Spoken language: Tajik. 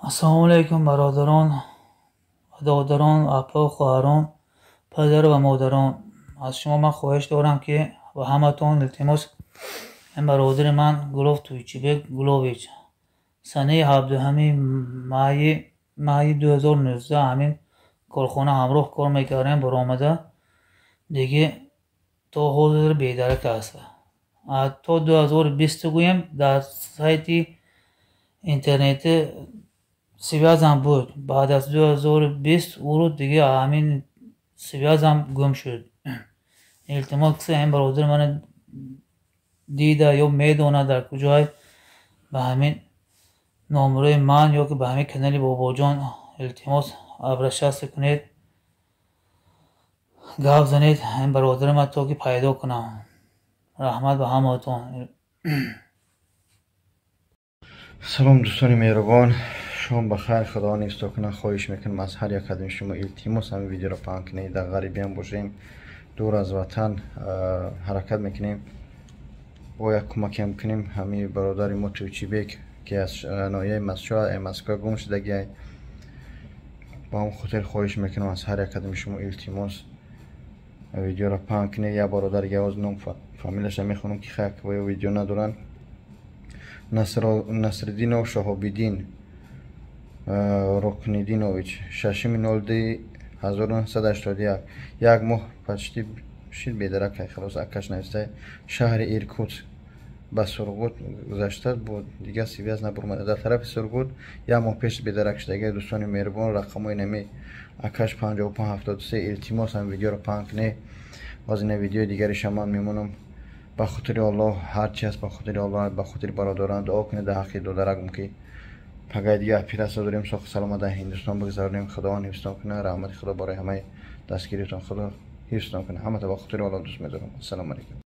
Ассалому алайкум, бародарон ва додарон, апа, хоҳарон, падар ва модарон. Аз шумо ман хоҳиш дорам, ки ба ҳаматон илтимос, ин бародари ман Гулов Туйчибек Гулович санаи 17 майи 2019 ҳамин корхона ҳамроҳ кор мекардем, баромада диге то ҳозир бедарак аст. То 2020 гӯем, дар сайти интернети связь ам буд. Баъд аз 2020 ӯро диге ҳамин связь ам гум шуд. Илтимос, кисе ҳамин бародари мана дида ё медонад, дар куҷое, ба ҳамин номерои ман ё ки ба ҳамин канали Бобоҷон, илтимос, обращаться кунед, гап занед ҳамин бародари ман, то ки пайдо кунам. Раҳмат ба ҳамаатон. Салом, дӯстони меҳрубон, шом ба хайр, Худованд ҳифзтон кунад. Хоҳиш мекунам аз ҳар як қадами шумо, илтимос, ҳамин видеоро паҳн кунед. Дар ғарибиам бошем, дур аз ватан ҳаракат мекунем, бо як кӯмакиам кунем. Ҳамин бародари мо Тӯйчибек, ки аз ноҳияи Мастчоҳ, Москва гум шудагиай, ба ҳамон хотир хоҳиш мекунам аз ҳар як қадами шумо, илтимос, видеоро паҳн кунед. Як бародари гавоз ном фамилияша мехонам, ки хак видео надоранд. Насриддинов Шаҳобиддин Рукниддинович, 6-02-1981, як моҳ почти шид бедарак. Халос, акаш навистай, шаҳри Иркутск ба Сургут гузашта буд, дигар связь набурмада. Дар тарафи Сургут як моҳ пеш бедарак шудагиа. Дӯстони меҳрубон, рақамҳои нами акаш 5573. Илтимос, ҳамин видеоро паҳн кунед. Боз ина видеои дигариша ман мемонам. Ба хотири Аллоҳ, ҳарчи ҳаст, ба хотири Аллоҳ, ба хотири бародарон дуо кунед дар ҳаққи додаракм, ки пагаи дига оператсия дорем, соҳу саломат дар Ҳиндустон бигзаронем. Худованд ҳифзтон кунад. Раҳмати Худо барои ҳамаи дастгиритон. Худо ҳифзтон кунад. Ҳамата ба хотири Аллоҳ дӯст медорам. Ассалому алайкум.